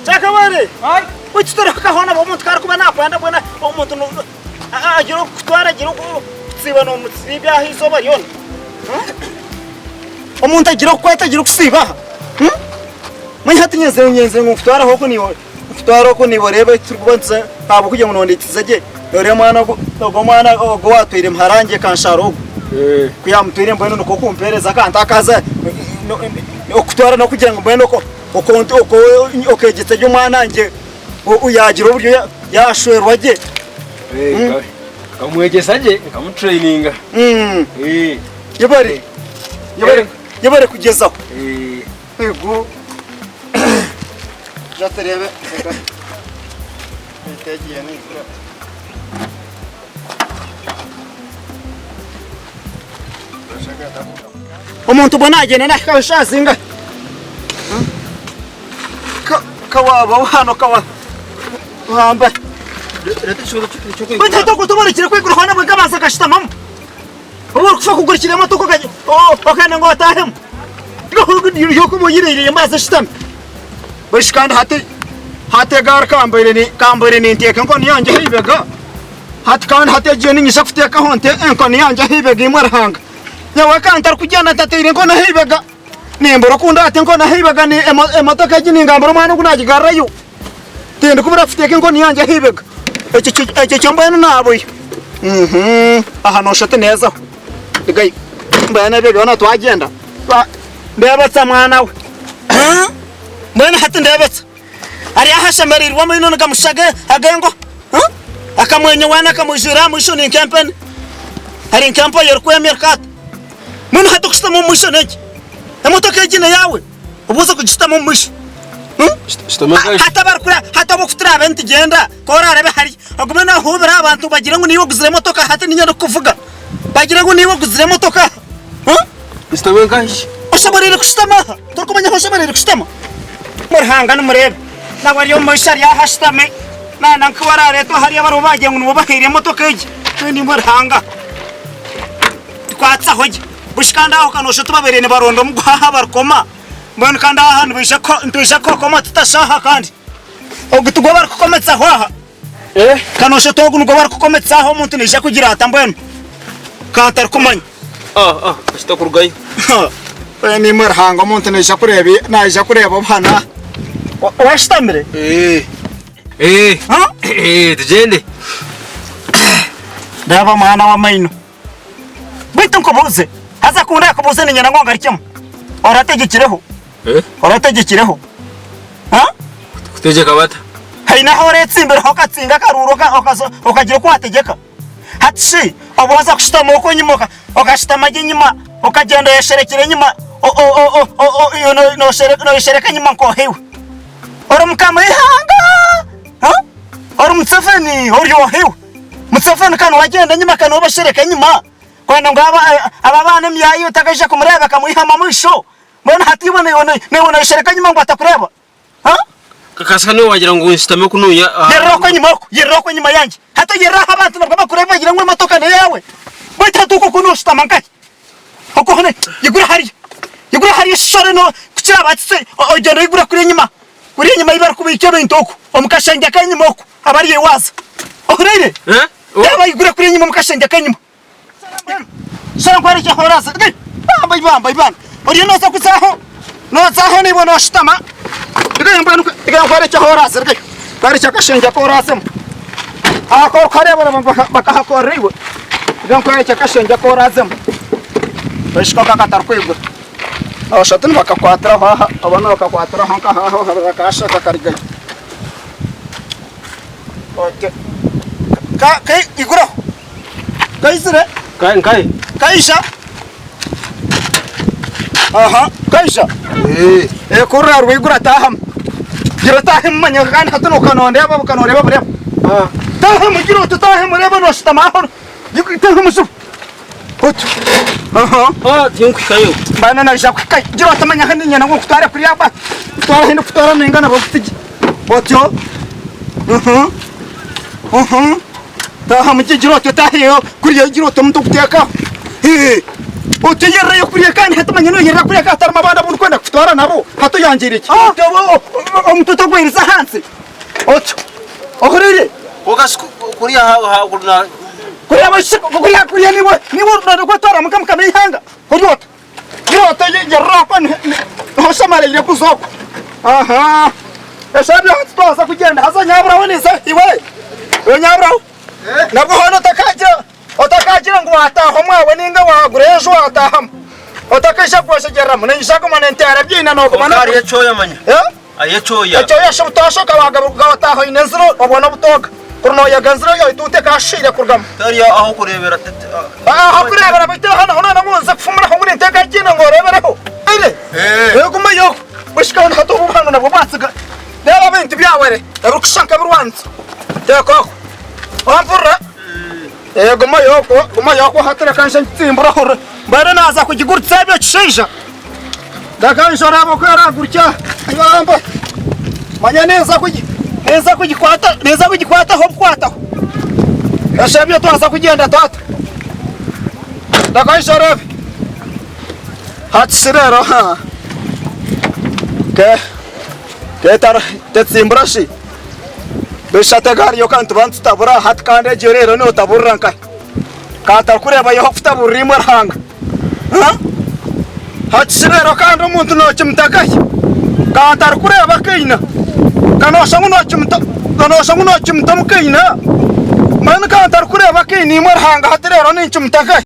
Kyakabaare! Baitu toreka hoona omuntu ku arikuba naakwenda mbwenu omuntu agira okukutwara agira okukutsiiba noomutsiibya aha eizooba ryona. Omuntu agira okukweta agira okusiiba aha. Manya hati nyenzire nyenzire ngu nkutware aho oku niiwe nkutware oku niiwe oreebe ahu turikuba nituza ahabw'okugira ngu nondeetiza gye. Nooreeba omwana ogu ogu omwana ogu owaatwaire muhara wangye Kanshara ogu ku yaamutwaire mbwenu nikwo kumpeereza akantu akaza okutwara n'okugira ngu mbwenu okeegyesa gye omwana wangye yaagira oburyo yaashwerwa gye. Nkamwegyesa gye, nkamutureyininga. Yebare, yebare, yebare kugyezaho. Ego. Ija tureebe. Etegiye n'enjura. Omuntu mbwenu agyenda nahika eshaaha zingahi? Ka waaba hano ka wahamba. Baitu hati ogwo toborekire kwigura hoona bwe nkabanza nkashutamamu. Obu orikufa kugurikira emotoka okenda ngu otaahemu. Yokuba oyireire mbaasa eshutami. Baitu kandi hati hati egaari ka mbaire ninteeka enkoni yangye aha ibega. Hati kandi hati egiyo niinyija kuteekaho nte enkoni yangye aha ibega imwe Ruhanga. Nyowe ka ntarikugyenda ntateire enkoni aha ibega. Nimbura oku ndaate enkoni aha ibega emotoka egi ningambira omwana ogu naagigarurayo. Tindikubura kuteeka enkoni yangye aha ibega. Ekyo kyo mbwenu naabuya. Aha nooshusha oti neezaho. Rigayo. Mbwenu ebyo byona twagyenda. Ndeebetsa mwana we. Mbwenu hati ndeebetsa. Ari aha ashemereirwe amaino nigamushaga ag'engo. Akamwenyo weena akamwijwire aha maisho ni nk'empene. Ari nk'empoyo erikwemya erikaata. Mbwenu hati okushutama omu maisho n'enki? Emotoka egi n'eyaawe? Obuuze kugishutama omu maisho. Hati abarikura hati obu turaabe nitugyenda ku oraareebe hariya ogume noohuubira abantu bagire ngu niiwe oguzire emotoka hati niinye ndikukuvuga. Bagire ngu niiwe oguzire emotoka. Oshemereire kushutama aha. Torikumanya ahu oshemereire kushutama? Ruhanga nimureebe. Nawe ari omu maisho ari aha ashutami. Naana nka orareetwa hariya abariho baagira ngu nibo bahaire emotoka egi. Mbwenu imwe Ruhanga. Tukwatsaho gye. Bushi kandi aho ka noshusha oti babaire nibaronda omuguha aha barikoma. Mbwenu kandi aha nibaija nitwija kuhakoma tuta shaaha kandi? Ogu tigwo barikukometsaho aha? Ka noshusha oti ogu nigwo barikukometsa aha omuntu naija kugira ata mbwenu? Ka ntarikumanya. Kasita kurugayo. Mbwenu imwe Ruhanga omuntu naija kureeba naija kureeba obuhana aha. Washutamire? Tugyende. Reeba mwana w'amaino. Beitu nkubuuze, haza ku ndaakubuuze niinyenda ngu ongarukyemu, orategyekireho? Orategyekireho? Kutegyeka bata? Haine ahu oreetsimbireho okatsinga akaruuru okagira oku waategyeka? Hati shi obu waaza kushutama okwo enyima okashutama gye enyima okagyenda oyesherekire enyima nooyeshereka enyima nk'oha iwe? Ori mukama w'eihanga? Ori Museveni? Ori oha iwe? Museveni ka niwe agyenda enyima ka niwe obashereka enyima kwenda ngu aba abaana emyaya otakaija kumureeba akamwihamu amaisho mbwenu hati iwe naiwe noyeshereka enyima ngu atakureeba ha? Kakasa niwe wagira ngu nshutame kunuya Yerera okwo enyima okwo yerera okwo enyima yangye hati oyerere aho abantu nabwo bakureebe bagire ngu emotoka neyawe baitu hati okwo noshutama nkahi okwo hone igura hariya igura hariya oshishore no kukirabatsise ogyende oigure kuriya enyima kuriya enyima ahu barikubiika ebintu okwo omu kashengye ak'enyima okwo. Aba ari ewaaza. Ohuriire? Reeba aigure kuri enyima omu kashengye ak'enyima. Shana nkwereke ahu oraaze. Bamba ibamba ibamba. Oriyo nooza kuza aho. Nooza aho naiwe nooshutama. Reka mbwenu reka nkwereke ahu oraaze. Reka nkwereke akashengye aku oraazemu. Aha ku orikuhareeba oraba bakahakorera iwe. Reka nkwereke akashengye aku oraazemu. Oishika ako akatarikwigura. Nooshusha oti nibakakwatiraho aha oba nibakakwatiraho nkaha aho bakahashaka karigayo. Iguraho kaizire kaija aha kaija kurura rwigura tahamu gira otahemu manya kandi hati nokanondeeba bukanoreeba bureeba tahamu gira oti otahemu reeba noshutama aho tahamu juba oti aha Tinkuhikayo. Mbana naija kuhikayo gira oti manya ahu niinyenda ngu nkutware kuriya kutwara ahu ndikutwara ningana bakutsige. Otyo taaha mugye gira oti otaaheyo kuriya gira oti omuntu okuteekaho oti oyererayo kuriya kandi hati manya noyerera kuriya ka hatarimu abandi abu orikwenda kutwara nabo hati oyangiire ki? Omuntu otagwerize ahandi. Kuriya ha ha Kuriya kuriya kuriya niwe niwe orikwetwara nka mukama w'eihanga ori ota ori ota yerera okwo niho oshemereire kuza okwo aha eshaaha ebyo titwaza kugyenda haza nyaburaho niiza iwe iwe nyaburaho nabwo hoona otakagira otakagira ngu wataaha omwawe ninga wagura enju wataahamu otakaija kweshegyereramu niinyija kuguma ninteera byiina noguma Hariyo ekyoya manya. Hariyo ekyoya. Ekyoya shi obutoosha okaba wataaha oine enziro obwo n'obutooga. Kuri nooyega enziro yaitu ote ekashiire kurugamu. Tihariyo ah'okureebera. Ah'okureebera beitu aha naho noona ngu nze kufumuraho ngu ninteeka ekiina ngu oreebereho. Ere gumayo okwo. Bushika hanu hati obu obuhanga nabwo bwatsiga. Reeba ebintu byawe ere ebirikusha nk'ebirwanisa. Teeka okwo. Wampurira? Gumayo okwo, gumayo okwo hati reka nje nkitsimburaho. Mbwenu naaza kugigurutsa ebyo kishaija. Ndakaija oraaba oku eragurukya ngamba manya ninza kugi ninza kugikwata ninza kugikwataho obukwataho esha ebyo twaza kugyenda taata ndakaija oreebe hati shi reero ha ke ketara tetsimbura shi bishate hariyo ka nituba nitutabura hati kandi egyo reero notaburira nkahi Kaatakureeba Yehova kutaburira imwe Ruhanga. Hati shi reero kandi omuntu nookimutaka hi? Kaatarikureeba akaina, ka noosha ngu nookimutta, ka noosha ngu nookimutta omu kaina? Mbwenu kantarikureeba akaina imwe Ruhanga hati reero ninkimutaka hi?